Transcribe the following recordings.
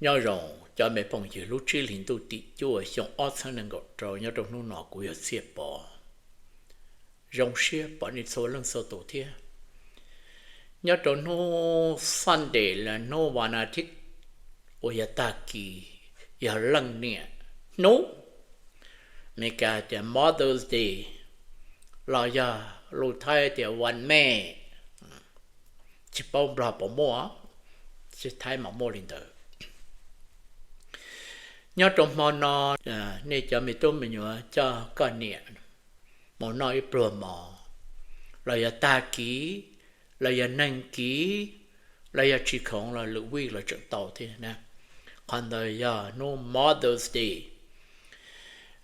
Nyob zoo cov me phooj ywg, lub tsib hlis ntuj tim cuaj xyoo ob txhiab nees nkaum rau, nyob rau hnub no kuv yog Txhiaj Pov. Zoo siab pom nej txhua leej txhua tus thiab. Nyob rau hnub Sunday los hnub vas as thiv uas yog tag kis, yog leej niam hnub. Meskas tias Mother's Day, los yog lus Thaib tias wan me, tsis paub Nplog puas muaj, tsis, Thaib mas muaj li ntawd. Nyob rau hmo no, nej cov me tub me nyuam coj koj niam mus noj ib pluag mov, los yog tag kis, los yog neeg kis, los yog tsis khoom los lwm week los tseem tau thiab na. Qhov ntawd yog hnub Mother's Day.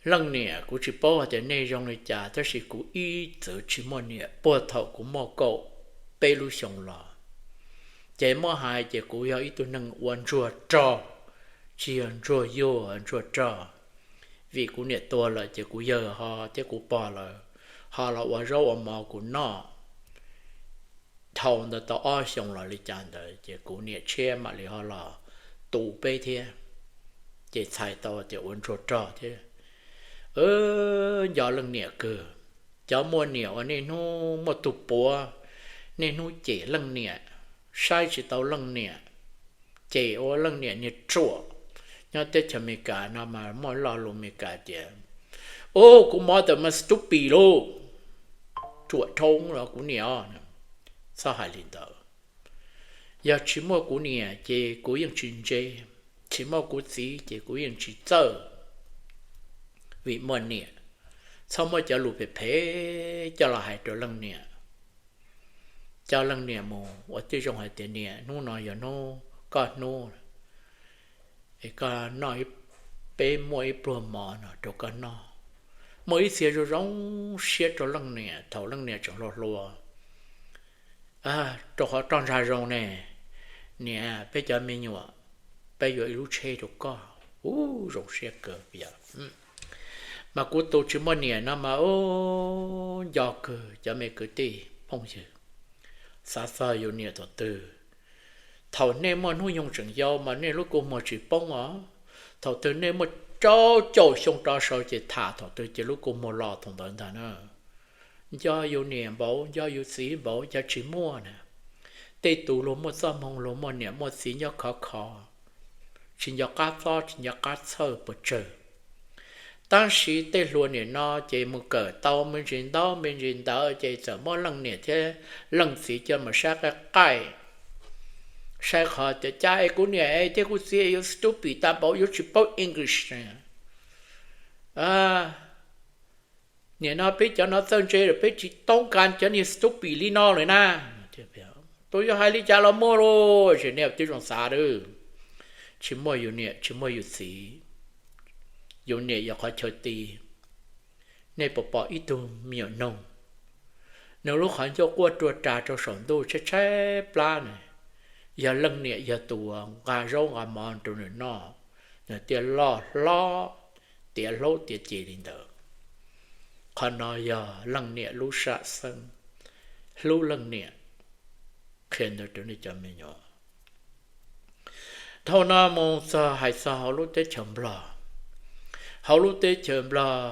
Leej niam kuv tsis paub hais tias nej zoo li cas, tab sis kuv ib txwm tsis muaj niam puag thaum kuv muaj kaum peb lub xyoo los. Ces muab hais ces kuv yog ib tug neeg ua ntsuag rog, tsis yog ntsuag yuag, ntsuag rog. Vim kuv niam tuag lawm ces kuv yawg ho thiab kuv pog lawv ho los ua zaub ua mov kuv noj. Dhau ntawd tau ob xyoos los li cas ntawd ces kuv niam tshiab mam li ho los tu peb thiab. Ces txhais tau tias ua ntsuag rog thiab. Nco leej niam kawg. Cov muaj niam uas niaj hnub muaj tus puav, niaj hnub cem leej niam, saib tsis tau leej niam, cem ua leej niam niag ruam. Nyob teb chaws Amelikas no mas muaj lo lus Amelikas tias, ub, kuv mother mas stupid lauj, ruam dhau los kuv niam os. Txhob hais li ntawd. Yog tsis muaj kuv niam ces kuv yeej tsis ntse, tsis muaj kuv txiv ces kuv yeej tsis txawj. Vim muaj niam, txhob muab cov lus phem phem coj los hais rau leej niam. Coj leej niam mus ua tib zoo hais tias niam, hnub no yog hnub koj hnub, es koj noj, peb muaj ib pluag mov no rau koj noj. Muaj ib txhia zoo zoo siab rau leej niam thaum leej niam tseem hluas hluas. Rau qhov roj ntsha zoo ne, niam, peb cov me nyuam, peb yuav ib lub tsheb rau koj. Ub, zoo siab kawg yom. Mas kuv tus tsis muaj niam no mas ub, nco kawg cov me kwv tij phooj ywg. Xav txog yus niam thaum twg, thaum nej muaj hnub nyoog tseem yau mas nej lub kua muag tsis poob os. Thaum twg nej muaj rau caum xyoo rov saud ces tham thaum twg ces lub kua muag los thaum ntawd ntag na. Nco yus niam npaum, nco yus txiv npaum, cas tsis muaj na. Tej tus luag muaj txoj hmoo, luag muaj niam muaj txiv nyob khov kho, tsis nco qab txob, tsis nco qab txhawj puas tsawg. Tab sis tej hluas niam no ces mus kawm tau me ntsis ntaub me ntsis ntawv ces txawm muab leej niam thiab leej txiv coj mus saib qaij qaij, saib qhov tias cas es kuv niam es thiab kuv txiv yuav stupid tag npaum, yuav tsis paub English. Nim no peb cov no txawj ntse lawm, peb tsis toob kas cov niag stupid li no lawm na. Tus yuav hais li cas los muaj lauj, es nej twb zoo xav lawm. Tsis muaj yus niam tsis muaj yus txiv, yus niam yog qhov chaw ti, nej puas pom ib tug me nyuam noog, nws lub qhov ncauj quaj ruaj ras rau saum ntuj tshaib tshaib plab na, yog leej niam yog tus uas nqa zaub nqa mov rau nws noj, nws thiaj loj hlob, tiav hlaub tiav ce li ntawd. Qhov no yog leej niam lub sam xeeb, hlub leej niam. Qhia ntawd rau nej cov me nyuam. Dhau no mus txog hais txog hauv lub teb chaws Nplog. Hauv lub teb chaws Nplog,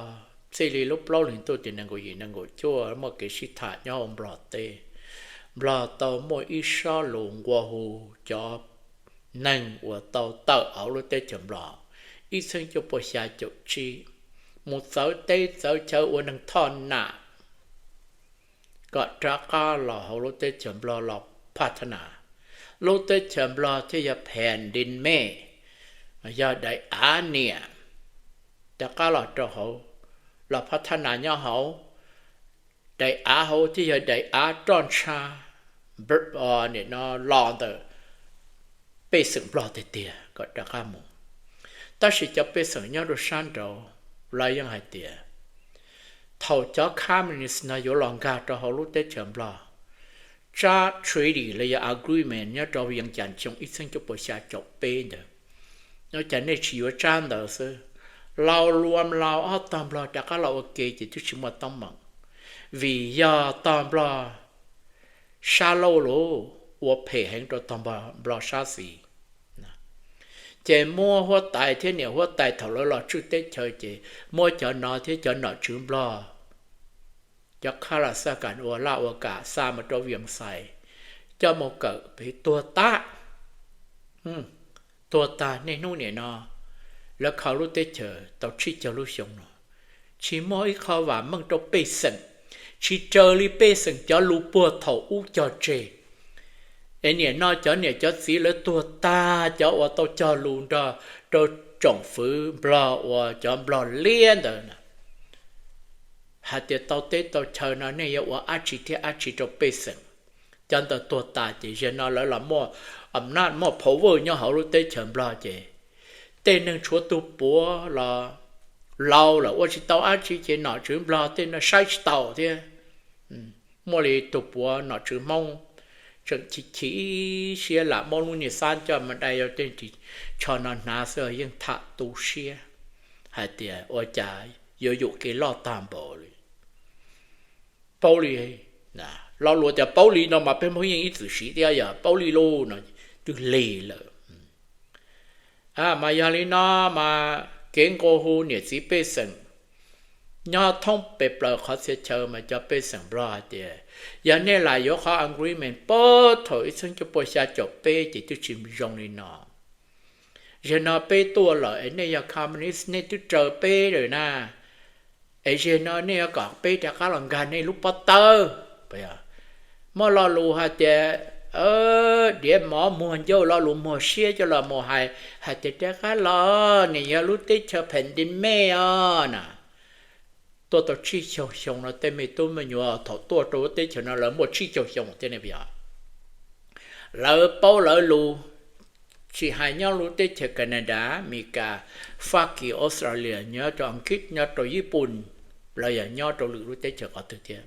txij li lub plaub hlis ntuj tim nees nkaum yim nees nkaum cuaj muaj kev sib tham nyob hauv Nplog teb. Nplog tau muaj ib sob lus nqua hu cov neeg uas tau tawm hauv lub teb chaws Nplog ib txhiab cuaj puas xya caum tsib, mus txawv teb txawv chaw ua neeg thoj nam, kom rov qab los hauv lub teb chaws Nplog los phab thab nas. Lub teb chaws Nplog thiaj yog phem din me, yog daim av niam, rov qab los rau hauv, los phab thab nas nyob hauv. Daim av hauv thiaj yog daim av roj ntsha, nim no los ntawm pej xeem Nplog tiag tiag kom rov qab mus. Tab sis cov pej xeem nyob rau sab nraud, lawv yeej hais tias thaum cov communist no yuav los nkag rau hauv lub teb chaws Nplog, tsab treaty los yog agreement nyob rau Vias Cas xyoo ib txhiab cuaj puas xya caum peb ntawd, nyob cas nej tsis yuav tsab ntawd xwb, laus luam laus ob tog Nplog rov qab los ua ke ces twb tsis muaj teeb meem, vim yog tog Nplog sab laug lus ua phem heev rau tog Nplog sab xis. Ces muab huab tais thiab niam huab tais thaum lawv los tswj teb chaws ces muab cov no thiab cov nom tswv Nplog, cov kha las xaj kam ua laj ua kam xa mus rau Vias Xais, coj mus kawm pem tuag tag. Tuag tag niaj hnub nim no, lawv kho lub teb chaws tau tsib caug lub xyoo no, tsis muaj ib qho vam meej rau pej xeem, tsis raws li pej xeem cov lus puag thaum ub cog tseg. Es nim no cov niam cov txiv lawv tuag tag, cov uas tau cog lus nrog rau tsoom fwv Nplog uas cov Nplog liab ntawd hais tias tau teb tau chaw no nej yuav ua dab tsi thiab dab tsi rau pej xeem. Cov ntawd tuag tas ces zaum no lawv los muaj, am, muaj power nyob hauv lub teb chaws Nplog ces tej neeg tshuav tus puav los laus lawm ua tsis tau dab tsi ces nom tswv Nplog tej no saib tsis taus thiab. Muaj li tus puav nom tswv Hmoob tseem chim chim siab lam muab lub niag xab coj mus dai, yog tej tsho no hnav xwb yeej tham tu siab hais tias ua cas yuav yuam kev loj tag npaum li. Paub li, lo lus tias paub li no mas peb Hmoob yeej ib txwm siv thiab, yog paub li lauj no twb lig lawm. Mas yog li no mas kev nqua hu niam txiv pej xeem nyob thoob pes plaws qhov txhia chaw mas cov pej xeem Nplog hais tias yog nej lam yuav qhov agreement puag thaum ib txhiab cuaj pua xya caum peb ces twb tsis zoo li no. Zaum no peb tuaj lawm es nej yog communist nej twb raws peb lawm na, es zaum no nej yuav kom peb rov qab los nkag nej lub pob tawb. Muaj lo lus hais tias diav mov muag ncauj, lo lus muag siab coj los mus hais, hais tias rov qab los nim yog lub teb chaws phem nti mej os na. Tuaj tau tsib caug xyoo no tej me tub me nyuam thaum tuaj rau lub teb chaws no lawv muaj tsib caug xyoo thiab ne. Lawv paub lawv lus, tsis hais nyob lub teb chaws Canada, Amelikas, Fab Kis, Australia, nyob rau Ankit, nyob rau Yij Pun, los yog nyob rau lwm lub teb chaws qhov twg thiab,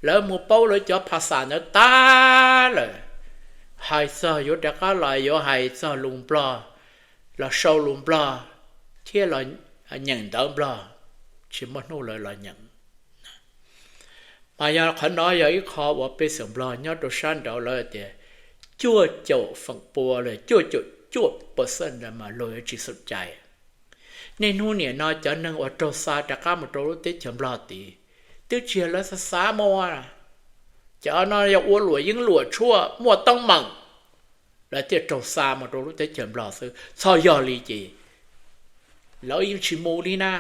lawv mus paub lawv cov phas xas ntawd tag lawm. Hais txog yuav rov qab los yuav hais txog lus Nplog, los sau lus Nplog thiab los nyeem ntawv Nplog, tsis muaj hnub lawv los nyeem. Mas yog qhov no yog ib qho uas pej xeem Nplog nyob rau sab nraud lawv tias cuaj caum feem pua los cuaj caum cuaj percent mas luag yuav tsis xom cai. Niaj hnub nim no cov neeg uas raug xa rov qab mus rau lub teb chaws Nplog tid twb tsis yog lawv xav xav muaj, cov no yog ua luam yeeb luam tshuaj muaj teeb meem, lawv thiaj raug xa mus rau lub teb chaws Nplog xwb. Txog yog li ces lawv yeej tsis mus li na.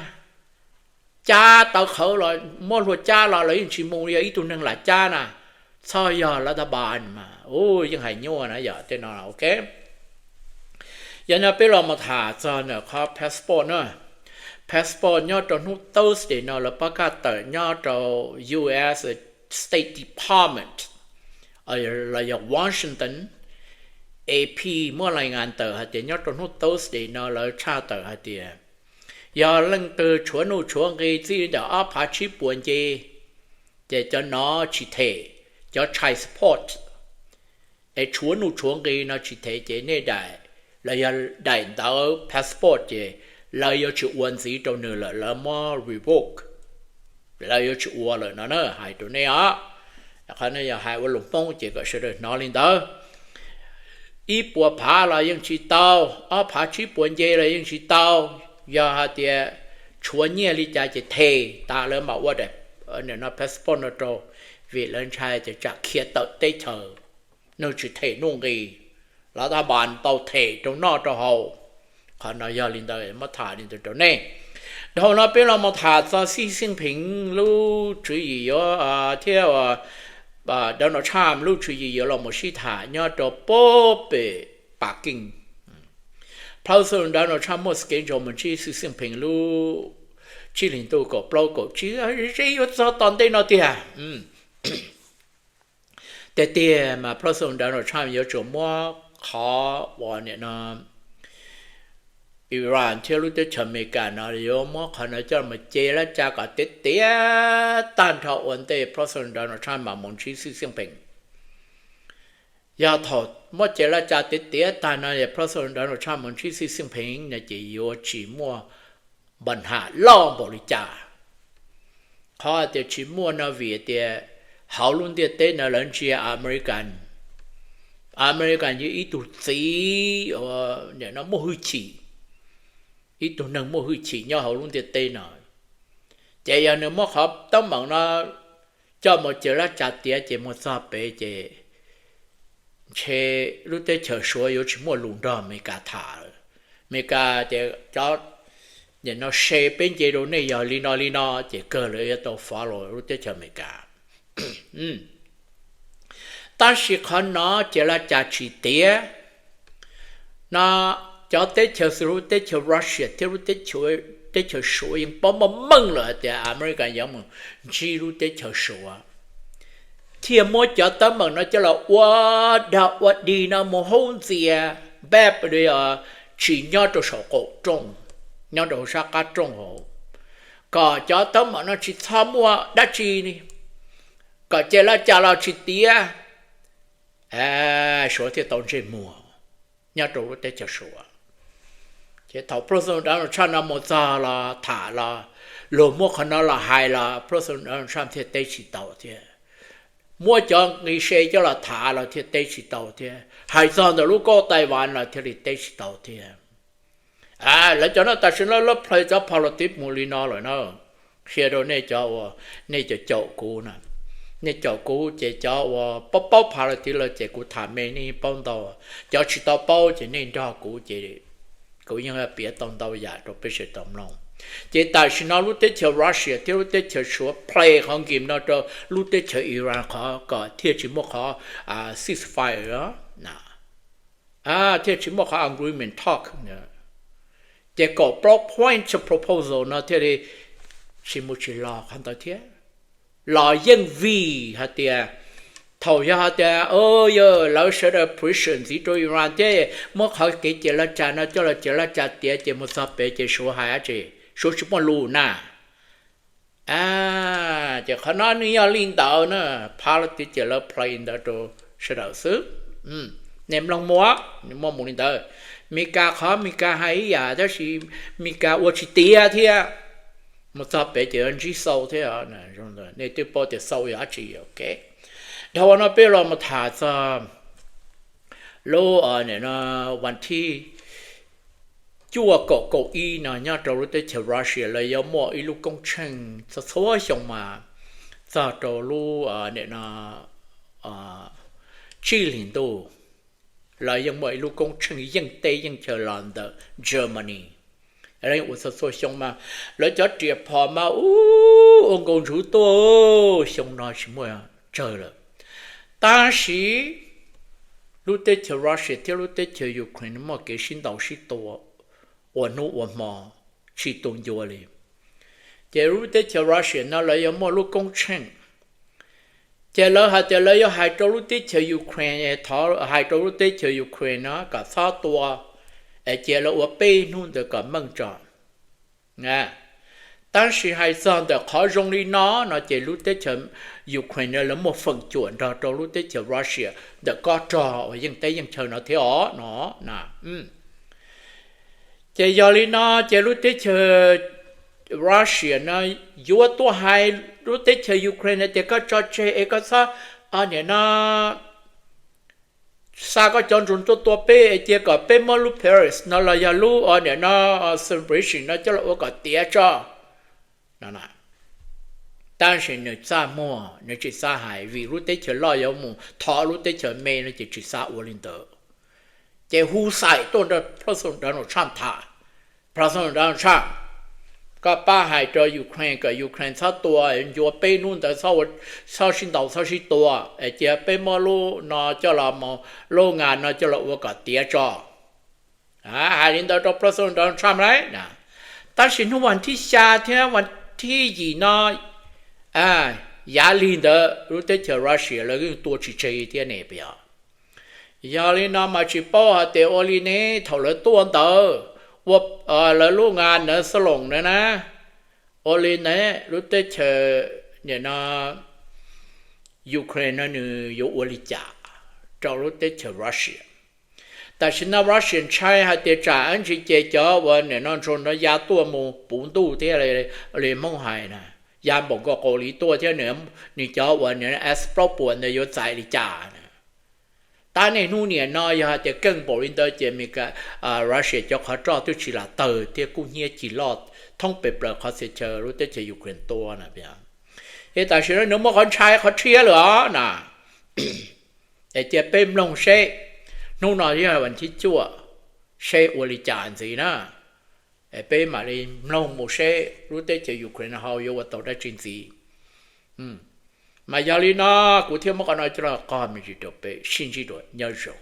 Cab tawv qhawv los muab luag cab los lawv yeej tsis mus, yog ib tug neeg lam cab na. Txog yog lawv tab pas mas yeej hais nyuaj na yom. Tej no ok. Yog no peb los mus tham txog ntawm qhov passport na. Passport nyob rau hnub Thursday no lawv pab kaj tawm nyob rau U S State Department, los yog Washington, A P muaj lais ngas tawm hais tias nyob rau hnub Thursday no lawv tshaj tawm hais tias yog leej twg tshuav nuj tshuav nqi txij li ntawm ob phav tsib puas nce, ces cov no tsis them, cov child support, es tshuav nuj tshuav nqi no tsis them ces nej daim, los yog daim ntawv passport ces lawv yuav tsis ua ntxiv rau nws lawm, lawv muab revoke, lawv yuav tsis ua lawm no na, hais rau nej os. Qhov no yog hais ua lus Hmoob ces kom sawv daws hnov li ntawd. Ib puas phav los yeej tsis tau, ob phav tsib puas nce los yeej tsis tau. Yog hais tias tshuav nyiaj li cas ces them tas lawv mam ua daim, no passport no rau, vim lawv ntshai ces tsam khiav tawm teb chaws, nws tsis them nuj nqi, lawv tab pas tau them rau noj rau haus. Qhov no yog li ntawd muab tham li ntawd rau nej. Dhau no peb los mus tham txog Xi Jinping lub tswv yim yuav, thiab Donald Trump lub tswv yim yuav los mus sib tham nyob rau puag pem Pakiv. President Donald Trump muaj schedule mus ntsib Xi Jinping lub tsib hlis ntuj kaum plaub kaum tsib, ze yuav txog tom ntej no tiag. Tiag tiag mas President Donald Trump yuav tsum muab qhov uas nim no Iran thiab lub teb chaws Amelikas no yuav muab qhov no coj mus ce lab ca kom tiav tiav tag nrho ua ntej President Donald Trump mam mus ntsib Xi Jinping. Yog thaum muab ce lab ca tiav tiav tag no President Donald Trump mus ntsib Xi Jinping no ces yuav tsis muaj npa nham loj npaum li cas. Qhov tias tsis muaj no vim tias hauv lub ntiaj teb no lawv ntsia American, America yog ib tug txiv muaj hwj chim, ib tug neeg muaj hwj chim nyob hauv lub ntiaj teb no. Ces yog nws muab qhov teeb meem no coj mus ces laj tsa tiav ces mus txog pem ces ntshe lub teb chaws Suav yuav tsis muaj lus nrog Amelikas tham lawm. Amelikas ces cov no se peb nce rau nej yog li no li no ces kawg lawv yuav tau follow lub teb chaws Amelikas. Tab sis qhov no ces laj tsa tsis tiav no, cov teb chaws xws lub teb chaws Russia thiab lub teb chaws Suav yeej paub meej meej lawm hais tias America yuav mus ntsib lub teb chaws Suav, thiaj muab cov teeb meem no coj los ua dog ua dig no mus haub ntxias npab li tsis nyob rau saum qaum rooj, nyob rau sab qab rooj hauv, kom cov teeb meem no tsis txhob muaj dab tsi, kom ces laj tsa los tsis tiav, Suav thiaj tau ntsej muag nyob rau lub teb chaws Suav. Ces thaum President Donald Trump no mus txog los tham los, luag muab qhov no los hais los President Donald Trump thiaj teb tsis tau thiab. Muab cov nqi se coj los tham los thiaj teb tsis tau thiab, hais txog ntawm lub kauj Taiwan los thiaj li teb tsis tau thiab. Lawv cov no tam sim no lawv play cov politics mus li no lawm na. Qhia rau nej cov uas nej cov caum kuv na, nej caum kuv ces cov uas paub paub politics lawm ces kuv tham me nej paub ntau, cov tsis tau paub ces nej nrog kuv ces kuv yeej piav tau ntau yam rau peb sawv daws tau mloog. Ces tam sim no lub teb chaws Russia thiab lub teb chaws Suav play qhov game no rau lub teb chaws Iran qhov kom thiaj tsis muaj qhov ceasefire, thiaj tsis muaj qhov agreement talk. Ces kaum plaub point proposal no thiaj li tsis mus tsis los qhov ntawd thiab. Los yeej vim hais tias thaum yog hais tias yog lawv sawv daws pressure ntxiv rau Iran thiab muab qhov kev ces laj tsa no coj los ces laj tsa tiav ces mus txog pem ces Suav hais dab tsi? Suav tsis muaj lus na. Ces qhov no nws yog li ntawd na, politics ces lawv play ntawd rau sawv daws xwb. Nej mloog mus, nws muaj mus li ntawd. Meskas qhov Meskas hais ib yam tab sis Meskas ua tsis tiav thiab. Mus txog pem ces yuav ntsib xau thiab. Nej twb paub tias xau yog dab tsi, ok. Dhau no peb los mus tham txog lub vas thib cuaj kaum kaum ib no nyob rau lub teb chaws Russia lawv yuav muaj ib lub koob tsheej txhua txhua xyoo mas txog rau lub tsib hlis ntuj, lawv yeej muaj ib lub koob tsheej yeej teb yeej chaw los ntawm Germany. Lawv yeej ua txhua txhua xyoo mas lawv cov riam phom mas ua nkaus ntsuv tuaj, xyoo no tsis muaj tsawg lawm. Tab sis lub teb chaws Russia thiab lub teb chaws Ukraine muaj kev sib ntaus sib tua ua hnub ua hmo tsis tu ncua li. Ces lub teb chaws Russia no lawv yuav muaj lub koob tsheej, ces lawv hais tias lawv yuav hais rau lub teb chaws Ukraine, thov hais rau lub teb chaws Ukraine no kom txhob tua, es cia lawv ua peb hnub ntawd kom meej tso. Tab sis hais txog ntawm qhov zoo li no no ces lub teb chaws Ukraine no lawv muaj feem cuam nrog rau lub teb chaws Russia ntawm kob rog uas yeej teb yeej chaw no thiab os no. Ces yog li no ces lub teb chaws Russia no yuav tuaj hais lub teb chaws Ukraine tias koj tso tseg es koj txhob, nim no xa koj cov drone tuaj tua peb es cia kom peb muab lub parade no los yog lub, nim no, celebration no coj los ua kom tiav tso no. Tab sis nws txaj muag, nws tsis xav hais vim lub teb chaws loj yuav mus thov lub teb chaws me no ces tsis xav ua li ntawd. Ces hu xaim tuaj nrog President Donald Trump tham, President Donald Trump, koj pab hais rau Ukraine kom Ukraine txhob tua, ncua peb hnub ntawd txhob sib ntaus txhob sib tua es cia peb muab lub no coj los, lub nga no coj los ua kom tiav tso. Hais li ntawd rau President Donald Trump lawm. Tab sis hnub vas thib xya thiab vas thib yim no, yav lig ntawd lub teb chaws Russia lawv yeej tua tsis tseg thiab ne puas yog? Yog li no mas tsis paub hais tias ua li ne thaum lawv tuaj ntawd, ua, lawv lub nga ntawd xab loos ntawd na, ua li ne lub teb chaws, nim no, Ukraine no nws yuav ua li cas rau lub teb chaws Russia? Tam sim no Russia ntshai hais tias tsam ib ntsis ces cov uas nim no drone no ya tuaj mus puv ntuj thiab li Hmoob hais na, ya npaum nkaus Kaus Lim tuaj thiab nws cov uas nim no F soxols puas ntawd yuav txais li cas na. Ab, niaj hnub niam no yog hais tias keej npaum li ntawd ces Russia cov qhov roj twb tsis lam tawg thiab kub hnyiab cig loj thoob pes plaws qhov txhia chaw lub teb chaws Ukraine tuaj na. Es tam sim no nws muaj qhov ntshai qhov tshiab lawm os na. Es cia peb mloog seb, hnub no yog vas thib cuaj, seb ua li cas ntxiv na. Es peb mam li mloog mus seb lub teb chaws Ukraine no ho yuav ua tau dab tsi ntxiv. Mas yog li no, kuv thiaj muab qhov no coj los qog me ntsis rau peb sib ntsib dua, nyob zoo.